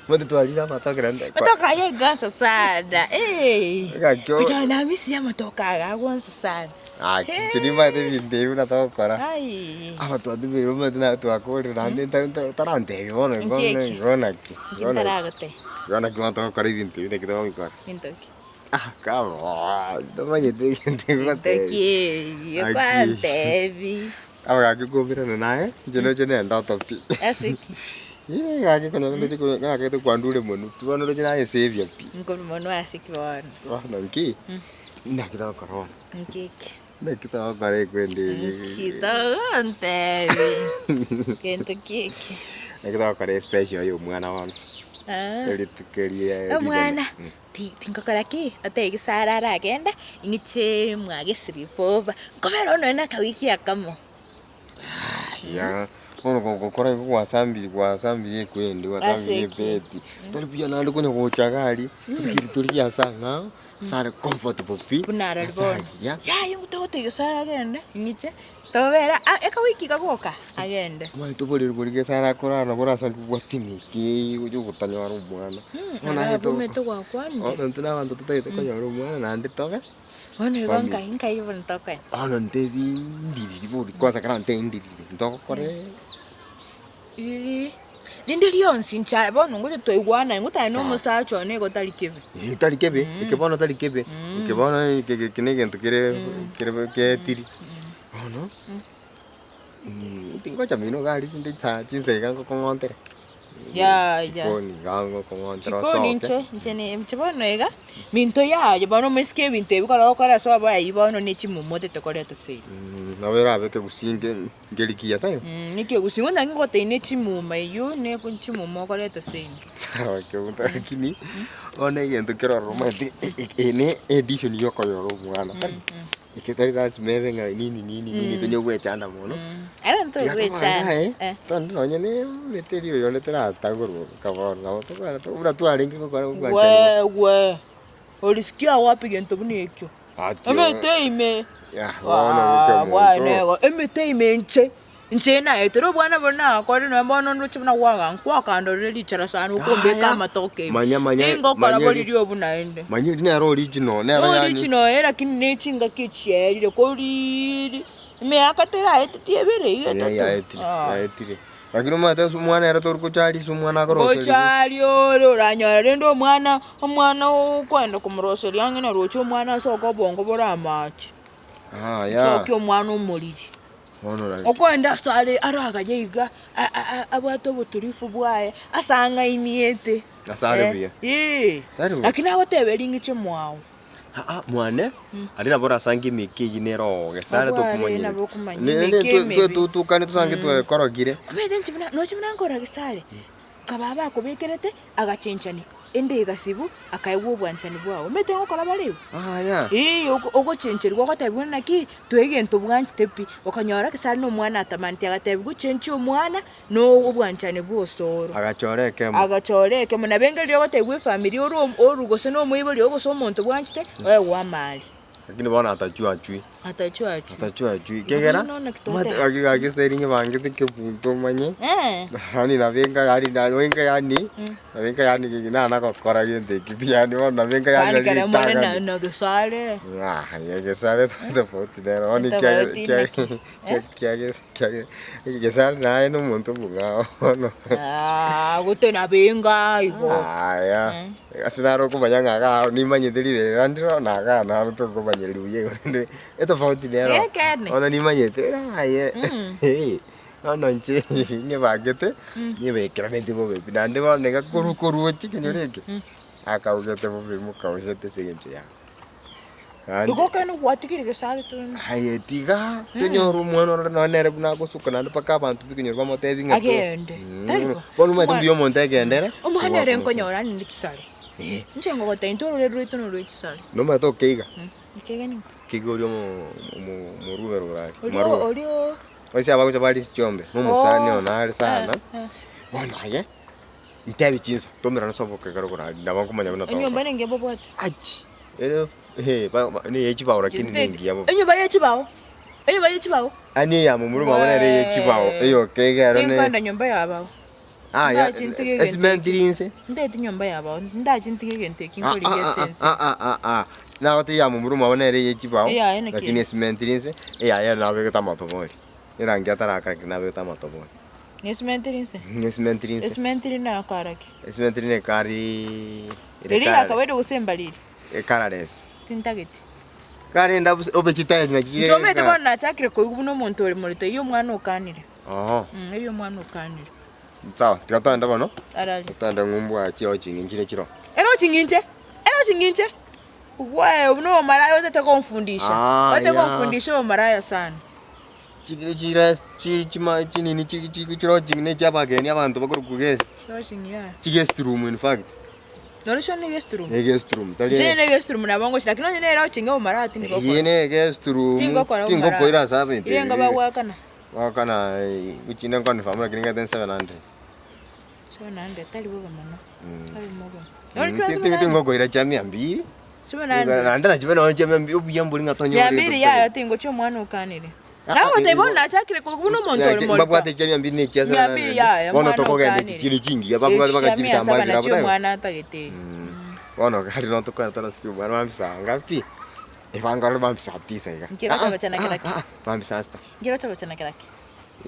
Matoke aya aigansa sana eh! Onye namisirie amatoke aya agoansa sana. Gaki inche nimanyete ebinto ebi buna togokora, Aii. abatwani baria omanyete naye twakorire naende nta- nta- otarantebia bono igo Inki eki? igo naki, Inki igo naki, ntaragotebia? igo naki bono togokora ebinto ebi naki togobikora. Binto ki? Ah come on, ntomanyete egento Binto ngotebia. ki ebi Gaki. okwantebia? Gaki koumerana naye, inche noche nendoto pi. Ase ki? Eeh gaki konya ndoche ko nagete kwandure monwe pi, bono ndoche naye esaviour pi. Nkorwa monwe ase ki bono? Bono nki, naki togokora bono? Nki eki? Naki togokora ekwende eye? Nki togontebia? Gento ki eki? Naki togokora especial ya omwana bono, Ah. erituko eria Omwana, ti tingokora ki? Otebie gese arare agenda, ing'iche mwage sleepover, nkobera oo nonye na akawiki akamo. Yaya, bono gogokora igo gwasambiri gwasambiri ekwende gwasambiri Ase ki? ebeti, tari buya naende konya gocha iga aria, tosikire torigie ase ang'ao, ase are comfortable pi, Buna arari ase bono. agiya. Yaya togotebi gese aragende, ing'iche, tobera a ekawiki iga goka, agende. Omanyete oboreri boria gese arakorara nabo orasange bobwate emeke eye ogocha gotanyora omwana. Bono aye Abwo omanyete togokora, gwakwanire. bono intwe na abanto totagete konyora omwana naende tobe. Bono igo Family. nkai nkai bono tokoenda. Bono ntebi ndiriri bori kwanza kera ntebi ndiriri ntogokore. Riri rinde rionsi inche bono ngocha twaigwanane ngotare na omosacha one igo tari kebe. Eh tari kebe, eke bono tari kebe, eke bono eke eke na egento kere kere getiri. Bono, tingocha mino iga aria rinde chinsa chinsa iga ngokong'ontera. Yaya. Chikoni iga ngokong'ontera Chikoni osoke. inche, inche ne inche bono iga, minto yaye bono omosike ebinto ebi kore ogokora ase obobe aywo bono ne chimuma otete koreta seino. Nabo erabe ekegusii nge nkeri kiya taiyo? Ekegusii bono naki ngogotebia ne chimuma eywo ne chimuma okoreta seino. Sawa keunto lakini bono egento kere ororo omanyete eye ne edition ya okonyora omwana tari? Eke tari lasima ebe ng'a nini nini nini tonya gwechanda mono. Ere Tiga tobare ntogwechanda naye, eh. totende nonye na emete eria oyonde teratagorwa bono nabo tokogenda buna twarenge gokora gokwanchani. Wewe, orisikia wapi gento buna ekio? Ati Emete ime. Ya, bono boke Ah, omonto. bwana igo, emete ime inche, inche naetire obwana boria nakorire nonya bono ndoche buna gwaga nkwakandorire richara sana okombeka Yaya. amatoke ime. Manya, manya, Tingokora manya bori ri- riobu naende. Manya eri nere original, nero yani. Original eh, lakini ne chingaki echiaerire koriiri, emiaka teraeteti ebere iga Eh, etato. yaetire, Ah. yaetire. Lakini omanyete ase omwana ere tori gocharia ase omwana akoroseria. Gocharia ore oranyore rende omwana, omwana okoenda komoroseria ang'e na roche omwana ase oka obongo bore amache. Ah, ya. Nsoki omwana omoriri. Bono orari. Okoenda ase are aragaye iga, a- a- a- abwate obotulifu bwaye, ase ang'ainiete. Ase are buya. Eh, Tari bobe. lakini agoteberia ng'iche mwao. Aa, mwane, aria nabo orasange emeka eyio nere oo gesare Abwo are tokomanyereti. nabo okomanya Ne- emeka ne- emebe. twetutukane tosange twekorogire. Omanyete inche buna noche buna nkorora gesare, kababa akobekerete agachenchani, ende egasibu akaegwa obwanchani bwao. Omanyete ngokora bare igo? Aya. Eeh oko ogochencherigwa ogotebiwa naki, toe egento bwanchete pi, okanyora gesare na omwana atamaneti agatebiwa chenchia omwana. na obwanchani bw'osoro. Agachora ekemo. Agachora ekemo. Nabo enga riria ogotebiwa efamiri ore oru gose na omoibori oo gose omonto bwanchete, oegwe amari. Lakini bono atachuachui. Atachuachui. Atachuachui. Ekiagera, Bono naki omanyete toteba. gaki gaki ase eri nyebangete kebunto omanye, Eh. yaani nabo enga yaani nabo enga yaani, nabo enga yaani kegima nana gokora gento ekio pi yaani bono nabo enga yaani Kwani nari kare more na ritang'ani. na gesare. Ah, gesare tofauti nero bono ekiagera Tofauti ekiagera naki? Gesare naye nomonto omong'ao bono. Ah, gote nabenga igo. Aya, ase naro okomanya ng'a iga nimanyete riberera ndiro na iga naro tokomanyereria buya igo rende etofauti nero. Ekeene. Bono nimanyete aye bono inche nyebangete, nyebekeraneti bobe pi naende bono iga korwa korwa oche ekenyoro eke, akaugete bobe mokausete ase eng'encho yane. Naende Igo ekero gwatigire gesare tone. Aye tiga tonyore omwana orore nonye nere buna agosuka naende mpaka abanto b'ekenyoro bamotebi ng'a to- Agende. Tari bo. Bono omanyete mbuya omonto egendere, Omwana ere kogoaka nkonyora ninde chisare. Eh. Inche ngogotebia intwe orore rwaito norwe chisare. Nomanyete okeiga, Ekeiga ning'o? keiga oria omo- omo- omorubero ore aria, Oria omarube. oria Ase abagocha bare chiombe, na omosani Oh. one are sana, Eh, eh. bono aye, ntebi chinsa, tomerane ase oboke ekero okoraria, nabo nkomanya buna Enyomba togokora. nenge bobwate? Achi! Ere. Eh, ba- ba- neye chibao lakini nengiya bobe. Enyomba ye chibao, enyomba ye chibao. Ani eyamo muruma abwo nere eye chibao, eyoka iga ero ne. Tinkoenda nyomba ya abao. Aya, Ndachi ntige egento esimenti eki. rinse. Ndeti nyomba ya abao, ndachi ntige egento eki Ah, nkorigia ah, ase ah, ense. ah, ah, ah, ah. Nagotebi eyamo muruma abwo nere eye chibao, Eyaye naki lakini ere? esimenti rinse, eyaye nabegete amatobori. Erangi ataraka lakini nabegete amatobori. Na esimenti rinse? Esimenti rinse. Esimenti rinde akara ki? Esimenti rinde ekari Eria ya kawaida gose embariri? Ekararesi. Tintageti. Kare endabu obe chitairi nachi chire. Inche omanyete bono nachakire koigwa buna omonto ore morito, eyio omwana okanire. Oo. Eyio omwana okanire. Sawa, tiga toende bono. Arari. Toende ng'umbu aa chiro ching'inchire chiro. Ero ching'inche, ero ching'inche, Wee obwo nobomaraya otete komfundisha, Ah, otete ya. komfundisha obomaraya sana. Chi- chires chi- chima chinini chi- chi- chiro ching'ina chia abageni abanto bakorokwa guest. Lodging ya. Chiguest room in fact. Norosio ne guest room? Ne guest room tari. Inche ne guest room nabo ngochia lakini onye nere lodging obomaraya tingokora. Eyio ne guest room. Tingokora obomaraya. Tingokoira ase abete. Irenga bagwakana? Bagwakana gochia nkonfirm lakini ngete 700. 700 tari bobe mono. Tari mobe. Tingokoira chia mia mbili. Naende nachibe nonye chia mia mbili obuya mbori ng'a tonyore Mia mbili yaye tingochia omwana okanire. Nagotebia bono nachakire koigwa buna omonto ore morito. Mbabwate chia mia mbili na echia Mia mbili yaye Bono omwana tokogenda okanire. echi chire chingiya babwate Echi chia bagachi mia ebitambaa saba bire nachio abwo omwana atagete. Bono gari no tokogenda torosirie omwana bambi saa ngapi? Ebangore bambi saa tisa iga. Inche gocha kera ki? Bambi saa sita. Inche gocha gochana kera ki?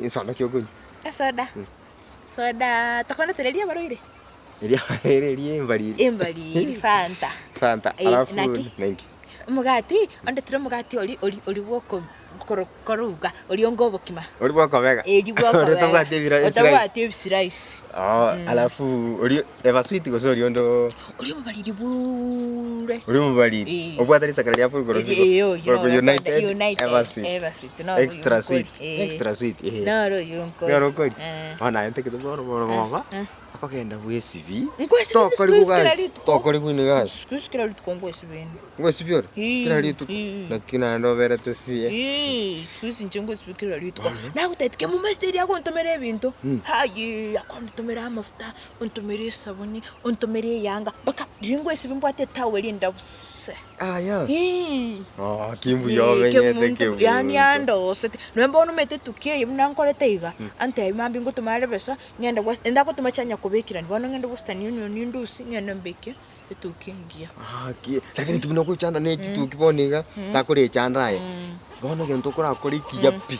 Insoda ki okonywa? Esoda. Soda tokonetereria abarwaire? Eria ere eria embariri. Embariri, Fanta. Fanta, Eh, alafu naki? nenki? Omogati, ondetire omogati oria oria oria bwoko koro koruga, oria onga obokima. Oria bwokobega? Eria bwokobega. Oria otabwati ebira eslice? Otabwati ebislice. Oo, alafu oria eba sweet gose oria onde oo. Oria omobariri buure. Oria omobariri? Eh. Obwate risakara ria igoro Eria eh oyio Korokwa noro United United Ever Sweet. Ever Sweet noro oyio Extra nkori, sweet, eh. extra sweet eh. Noro oyio nkori. Noro okori? Eh. Bono naye ntagete bono bono boba. Eh. Akogenda bwesibi, Nkwesibi tokorigwa kila gasi, rituko. tokorigwa ine gasi. Siku kila rituko nkwesibi inde. Ngwesibi ore? Ii, Kila rituko? ii. Naki naende oberete siye. Ii, siku hizi inche nkwesibi kila rituko. Nagotebia kemuma ase eria agontomera ebinto, haye akontomera amafuta, ontomere esabuni, ontomere eyanga, mpaka riria nkwesibi mbwate etowel endabu se. Aya. Ii. Oh, ki mbuya omenyete kemunto. Yaani andosete, nonya bono omanyete etukia eye buna nkorete iga, antebia mambia ngotoma are besa, Ng'ende West ende agotoma chianya kobekerania, bono ng'ende Western Union nindusie ng'ende mbeke etuki engiya. Gaki, lakini intwe buna ogochanda ne chituki bono iga, takorechanda aye, bono egento okorakore ekiya pi,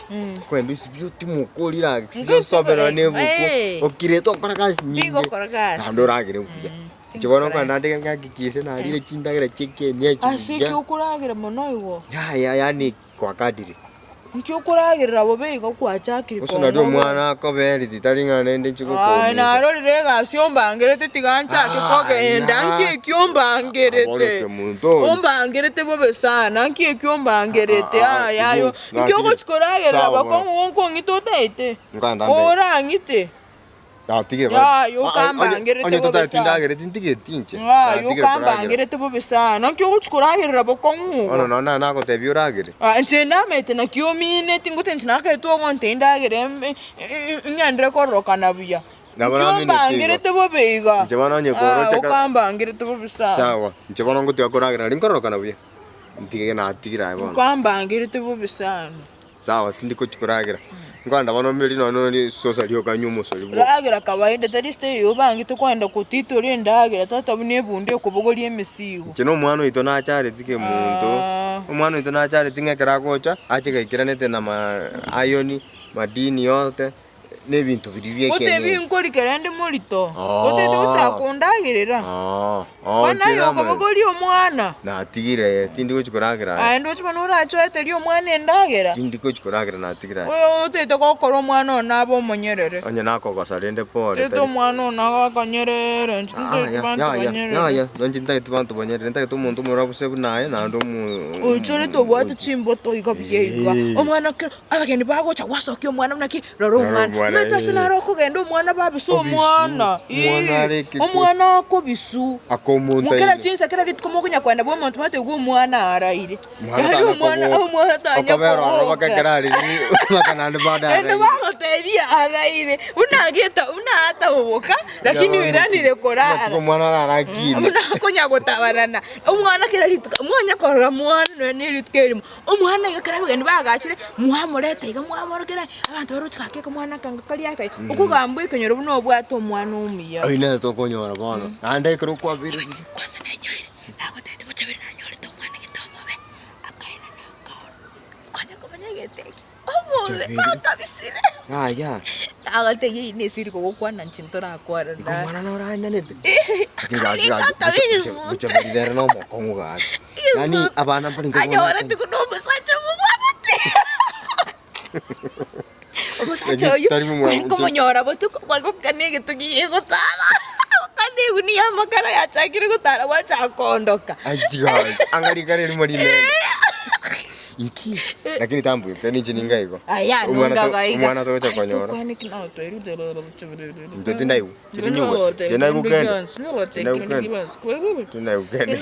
kogenda osibie otimoke orelax, osome nonye na ebuku, okirete okore gasi nyinge, Tigokora gasi. naende oragere buya. Inche bono nkorenda nde ng'akikise narire chindagera chia ekienyeji Ase buya. eki okoragera mono igo? Yaya yaani kwa kadiri. Inki okoragerera bobe igo gwachakire Gose nario omwana akobereti tari ng'a rende inche Aye gokoumisa. narorire egasi ombangerete tiga nchake kogenda, nki eki ombangerete? Bono kemunto oyo. Ombangerete bobe sana, nki eki ombangerete? Ah, ah, Aye aye, igo, nki nakire. ogochi koragerera Sawa bono. bakong'u gonkong'ita otaete? Nkogenda mbere. Orang'ite? Natigire Yaya, okambangerete Onye bobe totari sana. tindagereti ntigeti inche. Yaya, Natigire koragera. okambangerete bobe sana, nki ogochi koragerera bokong'u Bono igo? nonya naye nagotebia oragere. Ah, inche ndamaete naki omineti ngote inche nakaetwe ogontebia ndagere em- ng'endere kororokana buya. Nabo Nki namineti igo. ombangerete bobe iga? Inche bono onye Ah, koroche ka- okambangerete bobe sana. Sawa, inche bono ngotiga koragera nari nkororokana buya. Ntige natigire aye bono. Okambangerete bobe sana. Sawa tindi gochia koragera, nkogenda bono omeri nonya ore risosa rioka nywe omosori bwoka. Ragera kawaida tari stage obangete kogenda gotitora endagera tata buna ebunda ekobogoria emesigo. Inche na omwana oito nachareti kemonto, Ah. omwana oito nachareti ng'a ekero agocha, ache gaikeranete na ma iron, madini yote, na ebinto biria bia Gotebi ekienyeji. nkori kere ndi morito, Ah. gotete gochaka kondagerera. Ah, ah, Bono aye inche namanyete. okobogoria omwana. Natigire, tindi gochia koragera aye. Aye ndoche bono orachoeterie omwana endagera. Tindi gochia koragera natigire aye. Oyo otete gokora omwana one nabe omonyerere. Onye nakogosa rende pore Otete tari. omwana one agakonyerere inche Ah, ntagete ya, banto yaya, banyerere. yaya, nonche ntagete banto banyerere, ntagete omonto omorabuse buna aye naende omo. Oichorete obwate chimboto iga buya iga. Eh. Omwana kero abageni bagocha gwasokia omwana buna ki, rora Rora omwana. omwana, Omanyete ase eh. naro okogenda omwana babisa Obisu, omwana. omwana Ii, are ekeko. Omwana akobisu. Akomonto Kera aire. chinsa kera rituko mokonya kogenda bwa omonto mwateba omwana araire. Omwana Yaani tana omwana koboka. omwana tanya Okobera ororo koboka. mpaka ekero arenge mpaka naende bado Naende araire. Nagotebia araire, buna ageta buna ataboboka, lakini oiranire korara. Amatuko omwana arare akine. Buna akonya gotabarana, omwana kera rituko, mwanya korora mwana nonya na erituko erimo, omwana iga kera abageni bagachire, mwamoreta iga mwamorokera, abanto baroche gaki akamwana aka karia aka, okogambwa ekenyoro buna obwate omwana omuya. Oyio nere tokonyora bono, naende ekero kwabeire buya. Kwanza nenyoire, nagotebia bochaberi nanyorete omwana gete omobe, akaenana akaona, konya komanya egento eke. Omobe akabisire. Yaya. Agatebia eyio nesiri kogokwana inche ntorakwana Igo naye. omwana noro aenanete. Akarika akabisuta. Bochaberi nere na omokong'u gaki. Yaani abana mbare nko Anyorete buna omosacha omomwamate. Omosacha oyio Tari momwamate. nkomonyora botuko gwagokana egetugi gegotara. Gokana egunia ya amakara yachakire gotara gwachaka koondoka. Achi gaki. Anga rikare erimo rinene. Inki? Lakini tambuete ninche ninga igo. Aya, Omwana to- nonga iga. omwana togocha Aye, konyora. tokwane ki nao tweri- Intwe tindaigu. Tindinyigwe. Tindaigu kende. Tindaigu kende. Tindaigu kende.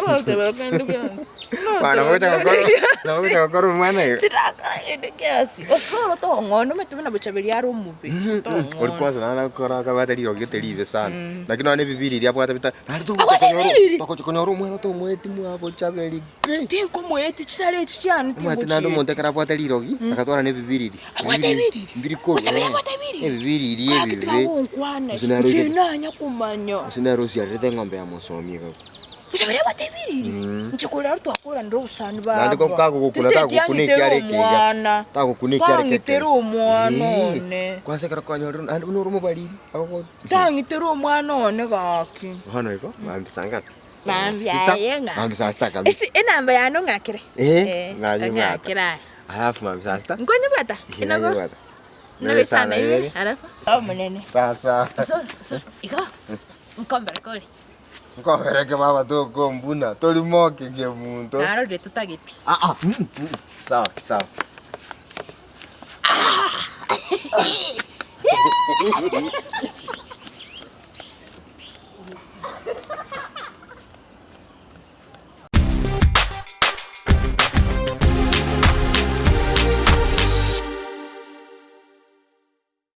Bana bogocha gokora nabo bogocha gokora omwana igo. Tirakora kende gionsi. Osoro tong'ono omanyete buna bochaberi are omobe. Ori Tong'ono. kwanza naende akora akabwate rirogi gete ribe sana. Lakini nonye na ebibiri eria abwate bita naende togocha Abwate konyora ebibiriri? togocha konyora omwana tomoeti mwabochaberi. Pi! Tinkomoeti chisare echi chiane Omanyete naende tingochieti. omonto ekero abwate rirogi, agatwara na ebibiriri. Abwate ebiriri? Mbiri korwa Gose bire abwate ebiriri? Ebibiriri Gaki ebibe. tiga gonkwana, Gose nere inche oche- nanya komanya. Gose nere osiarerete eng'ombe ya mosomi iga. Gose bire abwate ebiriri? Inche korwa rero twakoranire obosani Naende baba. kagogokuna Tinteti tagokuna ang'itere ekiara eke iga. omwana. Tagokuna ekiara eke Tang'itere omwana Ee, one. Kwanza ekero kwanyorire naende buna ore omobariri, agogo Tang'itere omwana one gaki. Bono igo, mambia saa ngapi? Saa Mambia sita. aye ng'a. Mambia saa sita kabisa. Esi enamba yane ong'akere. Eh, nayebwata. ong'akere aye. Alafu mambia saa sita. Nkonyebwata? Eh, Enogo? nayebwata. Enogo isano na ibere, ibere. alafu? Omonene. Sasa. Osoro, osoro. Igo, nkombereke ore. Nkombereke baba tokombuna, tori moke kemunto. Narorire totageti. Ah ah. Mm, mm. Sawa, sawa.